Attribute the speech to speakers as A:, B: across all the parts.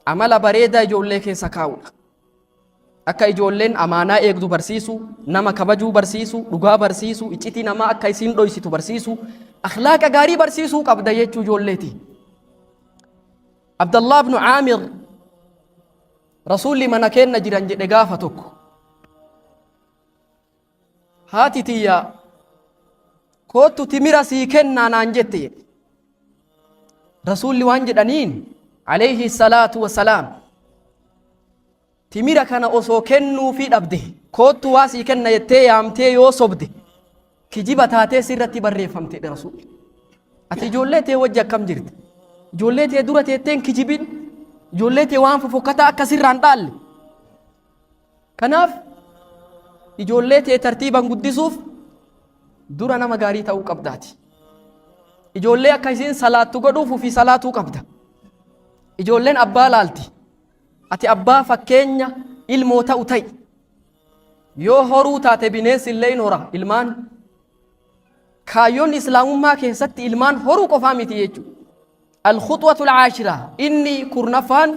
A: Amala bareedaa ijoollee keessa kaa'uudha. Akka ijoolleen amaanaa eegdu barsiisuu, nama kabajuu barsiisuu, dhugaa barsiisuu, iccitii namaa akka isiin dhoysitu barsiisuu, akhlaaqa gaarii barsiisuu qabda jechuu ijoolleeti. Abdallah ibnu Aamir Rasuulli mana keenna jiran jedhe gaafa tokko. Haati tiyya koottu timira sii kennaa naan jette jedhe. Rasuulli waan jedhaniin alayhi salaatu wasalaam timira kana osoo kennuufii dhabde koottu waa sii kenna jettee yaamtee yoo sobde kijiba taatee sirratti barreeffamte jedhe rasuulli. Ati ijoollee tee wajji akkam jirta? Ijoollee tee dura teetteen kijibin ijoollee tee waan fofokkataa akka sirraan dhaalle. Kanaaf ijoollee tee tartiiban guddisuuf dura nama gaarii ta'uu qabdaati. Ijoollee akka isiin salaattu godhuuf ofii salaatuu qabda. Ijoolleen abbaa laalti. Ati abbaa fakkeenya ilmoo ta'u ta'i. Yoo horuu taate bineensi illee in hora ilmaan. Kaayyoon islaamummaa keessatti ilmaan horuu qofaa miti jechuudha. Al-khuxwatul caashiraa inni kurnaffaan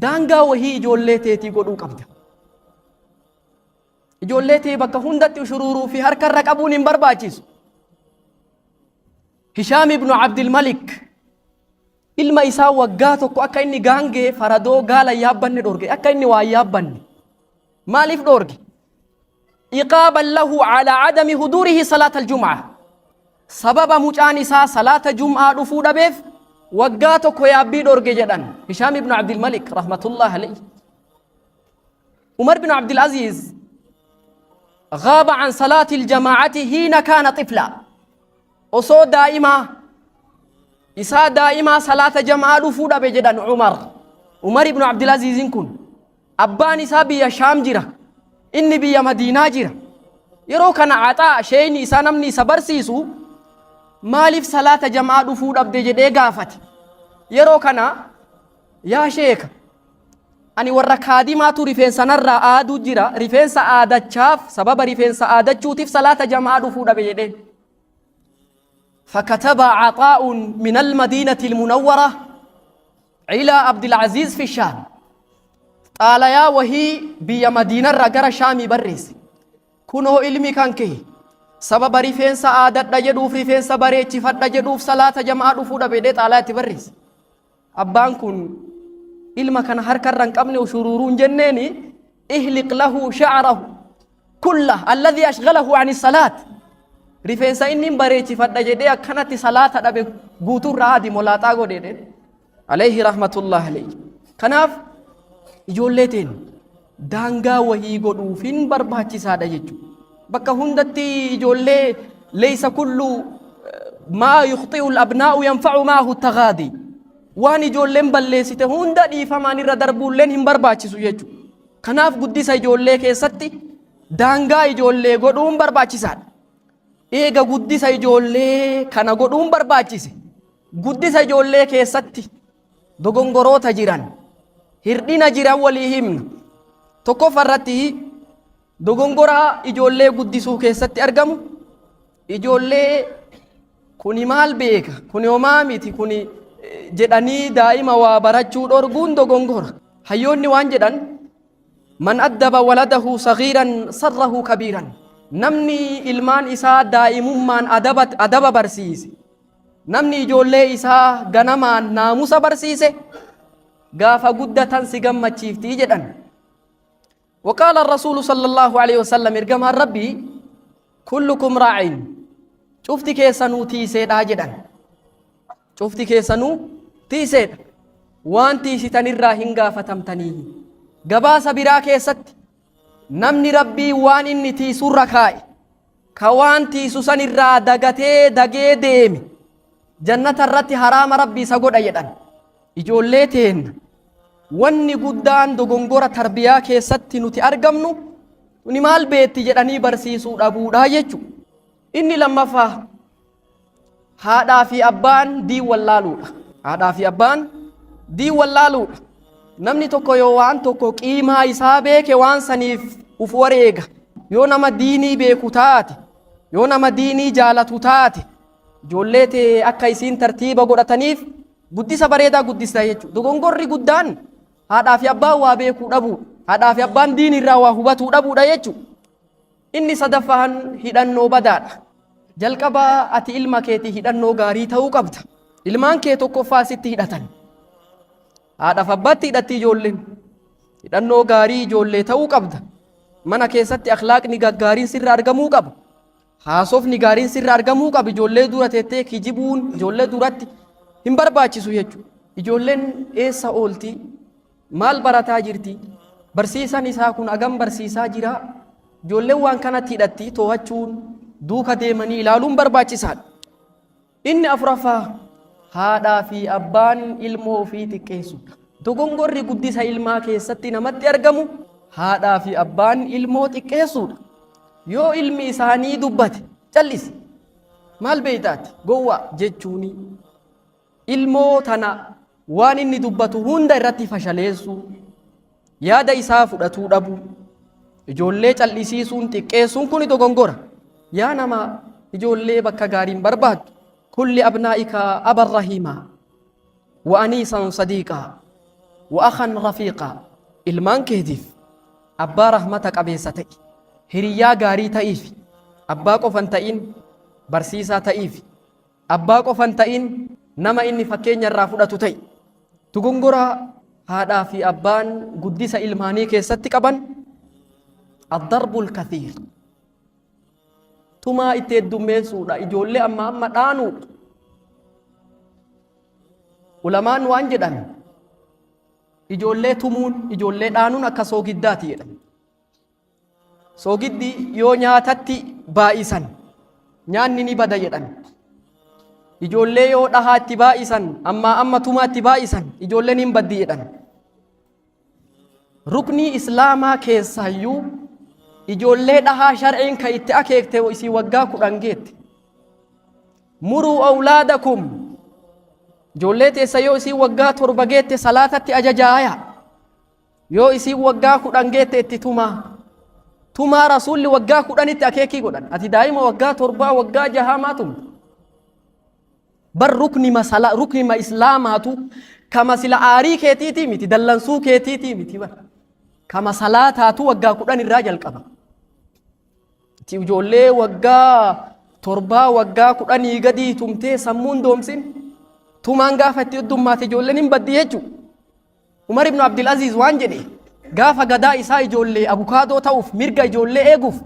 A: daangaa wahii ijoollee teetii godhuu qabda. Ijoollee tee bakka hundatti ushuruuruu fi harkarra qabuun hin barbaachisu. Hishaam ibnu Abdilmalik ilma isaa waggaa tokko akka inni gaangee faradoo gaala hin yaabbanne dhorge akka inni waa hin yaabbanne. Maaliif dhorge? Iqaaban lahu ala adami huduurihi salaata aljum'aa. Sababa mucaan isaa salaata jum'aa dhufuu dhabeef waggaa tokko yaabbii dhorge jedhan Hishaam ibnu Abdilmalik rahmatullah alayhi. Umar bin Abdul Aziz غاب عن صلاة الجماعة حين كان طفلا osoo daa'imaa isaa daa'imaa salaata jama'aa dhufuu dhabe jedhan Umar. Umar ibnu Abdul Aziizin kun abbaan isaa biyya Shaam jira. Inni biyya Madiinaa jira. Yeroo kana Axaa sheeyni isaa namni isa barsiisu maaliif salaata jama'aa dhufuu dhabde jedhee gaafate. Yeroo kana yaa sheeka ani warra kaadimaatu rifeensa narraa aaduu jira rifeensa aadachaaf sababa rifeensa aadachuutiif salaata jama'aa dhufuu dhabe jedheen. فكتب عطاء من المدينة المنورة إلى عبد العزيز في الشام xaalayaa wahii biyya madiinarraa gara shaamii barreesse kunoo ilmi kan kee sababa rifeensa aadadha jedhuuf rifeensa bareechifadha jedhuuf salaata jama'aa dhufuu dhabe jedhee xaalayaa itti barreesse abbaan kun ilma kana harkarra hin qabne ushuruuruun jenneeni ihliq lahu sha'rahu kulla alladhi ashghalahu ani salaat rifeensa inni hin bareechifadha jedhee akkanatti salaata dhabe guutuurraa adi molaaxaa godhe jedheen alayhi rahmatullah alayhi kanaaf ijoollee teen daangaa wahii godhuufin barbaachisaadha jechuudha bakka hundatti ijoollee leeysa kullu maa yukhxi'u al-abnaa'u yanfa'u maahu taghaadi waan ijoolleen balleessite hunda dhiifamaan irra darbuulleen hin barbaachisu jechuudha Kanaaf guddisa ijoollee keessatti daangaa ijoollee godhuun barbaachisaadha. Eega guddisa ijoollee kana godhuun barbaachise. Guddisa ijoollee keessatti dogongoroota jiran, hirdhina jiran walii himna. Tokkoffaa irratti dogongora ijoollee guddisuu keessatti argamu ijoollee kuni maal beeka, kuni homaa miti, kuni jedhanii daa'ima waa barachuu dhorguun dogongora. Hayyoonni waan jedhan man addaba waladahu sagiiran sarrahu kabiiran. Namni ilmaan isaa daa'imummaan adaba, adaba barsiise, namni ijoollee isaa ganamaan naamusa barsiise, gaafa guddatan si gammachiifti jedhan. وقال الرسول صلى الله عليه وسلم ergamaan rabbii kullukum raacin cufti keessanuu tiiseedha jedhan cufti keessanuu tiiseedha waan tiisitanirraa hin gaafatamtanii gabaasa biraa keessatti namni rabbii waan inni tiisurra kaa'e ka waan tiisu sanirraa dagatee dagee deeme jannata irratti haraama rabbii isa godha jedhan ijoollee teenna Wanni guddaan dogongora tarbiyaa keessatti nuti argamnu tuni maal beetti jedhanii barsiisuu dhabuudha jechuudha. Inni lammaffaa haadhaa fi abbaan diin wallaaluudha. Haadhaa fi abbaan diin wallaaluudha. Namni tokko yoo waan tokko qiimaa isaa beeke waan saniif uf wareega. Yoo nama diinii beeku taate, yoo nama diinii jaalatu taate, ijoollee tee akka isiin tartiiba godhataniif Guddisa bareedaa guddista jechuudha. Dogongorri guddaan haadhaa fi abbaan waa beekuu dhabuudha. Haadhaa fi abbaan diin irraa waa hubatuu dhabuudha jechuudha. Inni sadaffaan hidhannoo badaadha. Jalqaba ati ilma keetii hidhannoo gaarii ta'uu qabda. Ilmaan kee tokkoffaa sitti hidhatan. Haadhaaf abbaatti hidhatti ijoolleen. Hidhannoo gaarii ijoollee ta'uu qabda. Mana keessatti akhlaaqni gaggaariin sirra argamuu qaba. Haasofni gaariin sirra argamuu qaba. Ijoollee dura teettee kijibuun ijoollee duratti hin barbaachisu jechuudha. Ijoolleen eessa oolti? Maal barataa jirti? Barsiisan isaa kun agam barsiisaa jira? Ijoolleen waan kanatti hidhatti to'achuun duuka deemanii ilaaluun barbaachisaadha. Inni afuraffaa haadhaa fi abbaan ilmoo ofii xiqqeessuudha. Dogongorri guddisa ilmaa keessatti namatti argamu haadhaa fi abbaan ilmoo xiqqeessuudha. Yoo ilmi isaanii dubbate callisi. Maal beektaati? Gowwaa jechuuni. Ilmoo tana waan inni dubbatu hunda irratti fashaleessuu, yaada isaa fudhatuu dhabuu, ijoollee cal'isiisuun xiqqeessuun kuni dogongora. Yaa nama ijoollee bakka gaariin barbaaddu, kulli abnaa'ika aban rahiimaa, wa aniisan sadiiqaa, wa akhan rafiiqaa, ilmaan keetiif abbaa rahmata qabeessa ta'i, hiriyyaa gaarii ta'iif, abbaa qofan ta'in, barsiisaa ta'iif, Abbaa qofa hin ta'in nama inni fakkeenya irraa fudhatu ta'i. Dogongora haadhaa fi abbaan guddisa ilmaanii keessatti qaban addarbul kathiir. Tumaa itti heddummeessuudha. Ijoollee amma amma dhaanuudha. Ulamaan waan jedhan ijoollee tumuun ijoollee dhaanuun akka soogiddaati jedhan. Soogiddi yoo nyaatatti baay'isan nyaanni ni bada jedhan. Ijoollee yoo dhahaa itti baay'isan ammaa amma tumaa itti baay'isan ijoolleen hin baddi jedhan. Ruknii Islaamaa keessaayyuu ijoollee dhahaa shar'iin kan itti akeekte isii waggaa 10 geette. Muruu awlaadakum ijoollee teessa yoo isii waggaa 7 geette salaatatti ajajaaya. Yoo isiin waggaa 10 geette itti tumaa. Tumaa rasuulli waggaa 10tti akeekii godhan. Ati daa'ima waggaa 7 waggaa 6 maa tumta? Bar ruknima sala ruknima islaamaatu kama sila aarii keetiitii miti dallansuu keetiitii miti bar. Kama salaataatu waggaa 10 irraa jalqaba. Ati ijoollee waggaa 7 waggaa 10 gadii tumtee sammuun doomsin tumaan gaafa itti heddummaate ijoolleen hin baddi jechuudha. Umar ibn Abdul Aziz waan jedhe gaafa gadaa isaa ijoollee abukaadoo ta'uuf mirga ijoollee eeguuf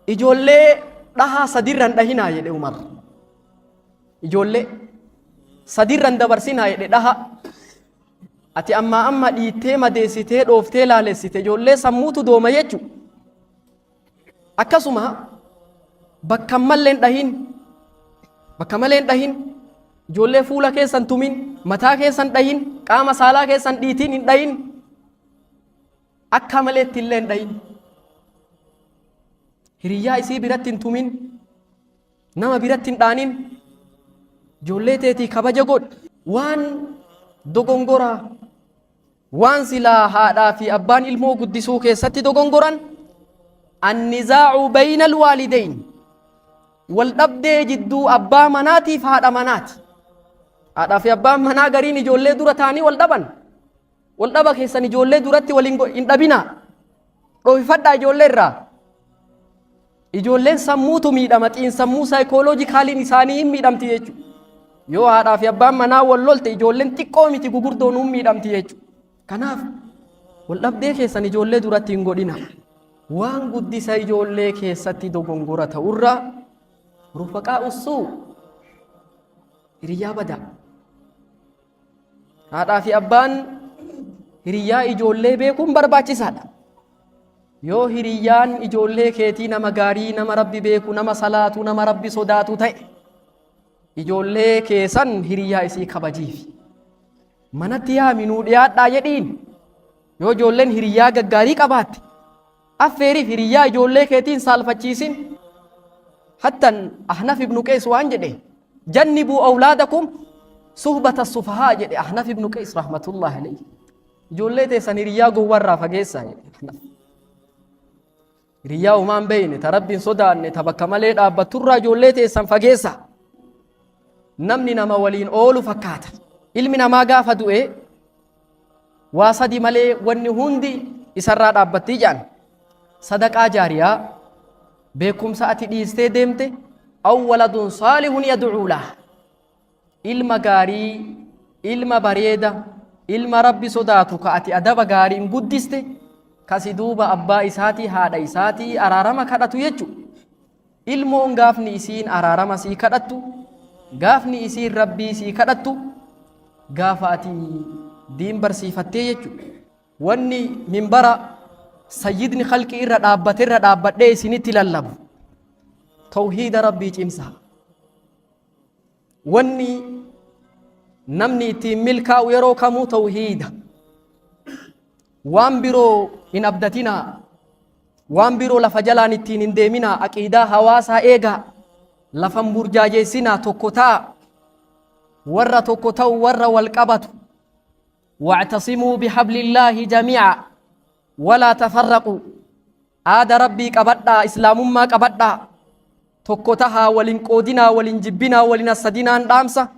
A: ijoollee dhahaa sadirran dhahinaa jedhe Umar. Ijoollee sadirran dabarsinaa jedhe dhahaa. Ati ammaa amma dhiittee madeessitee dhooftee laalessite ijoollee sammuutu dooma jechu. Akkasuma bakka mallee hin dhahin bakka malee hin dhahin ijoollee fuula keessan tumin mataa keessan dhahin qaama saalaa keessan dhiitiin hin dhahin akka maleetti illee hin dhahin hiriyyaa isii biratti hin tumin nama biratti hin dhaanin ijoollee teetii kabaja godhi waan dogongoraa Waan silaa haadhaa fi abbaan ilmoo guddisuu keessatti dogongoran annizaa'u baynal waalideyn wal dhabdee jidduu abbaa manaatiif haadha manaati. Haadhaa fi abbaan manaa gariin ijoollee dura taanii wal dhaban. Wal dhaba keessan ijoollee duratti wal hin dhabinaa. Dhoofifadhaa ijoollee irraa. Ijoolleen sammuutu miidhama xiinsammuu saayikooloojikaaliin isaanii hin miidhamti jechuudha. Yoo haadhaa fi abbaan manaa wal lolte ijoolleen xiqqoo miti gugurdoon hin miidhamti jechuudha. Kanaaf wal dhabdee keessan ijoollee duratti hin godhina. Waan guddisa ijoollee keessatti dogongora ta'urraa rufaqaa ussuu hiriyyaa badaa. Haadhaa fi abbaan hiriyyaa ijoollee beekuun barbaachisaadha. Yoo hiriyyaan ijoollee keetii nama gaarii, nama Rabbi beeku, nama salaatu, nama Rabbi sodaatu ta'e ijoollee keessan hiriyyaa isii kabajiifi. Manatti yaami nuu dhiyaadhaa jedhiin. Yoo ijoolleen hiriyyaa gaggaarii qabaatte affeeriif hiriyyaa ijoollee keetiin saalfachiisin. Hattan Ahnaf ibnu Qees waan jedhe jannibuu awlaadakum suhbata sufahaa jedhe Ahnaf ibnu Qees rahmatullahi alayhi. Ijoollee teessan hiriyyaa gowwarraa fageessaa jedhe Ahnaf. Hiriyyaa homaa hin beekne ta Rabbi hin sodaanne ta bakka malee dhaabbatturraa ijoollee teessan fageessaa. Namni nama waliin oolu fakkaata. Ilmi namaa gaafa du'e waa sadi malee wanni hundi isarraa dhaabbattii jedhan. Sadaqaa jaariyaa, beekumsa ati dhiistee deemte, aw waladun saalihun yad'uu lah. Ilma gaarii, ilma bareeda, ilma Rabbi sodaatu ka ati adaba gaariin guddiste, ka si duuba abbaa isaatii haadha isaatii araarama kadhatu jechu. Ilmoon gaafni isiin araarama sii kadhattu, gaafni isiin Rabbii sii kadhattu, gaafa ati diin barsiifattee jechu. Wanni minbara sayyidni khalqii irra dhaabbate irra dhaabbadhee isinitti lallabu tawhiida Rabbii cimsaa. Wanni namni ittiin milkaa'u yeroo kamuu tawhiida. Waan biroo hin abdatinaa. Waan biroo lafa jalaan ittiin hin deeminaa. Aqiidaa hawaasaa eegaa. Lafa hin burjaajeessinaa tokko ta'a. Warra tokko ta'u warra wal qabatu. Wa'tasimuu bihablillaahi jamii'a walaa tafarraquu. Aada Rabbii qabadhaa, Islaamummaa qabadhaa. Tokko tahaa, wal hin qoodinaa, wal hin jibbinaa, wal hin hassadinaan dhaamsa.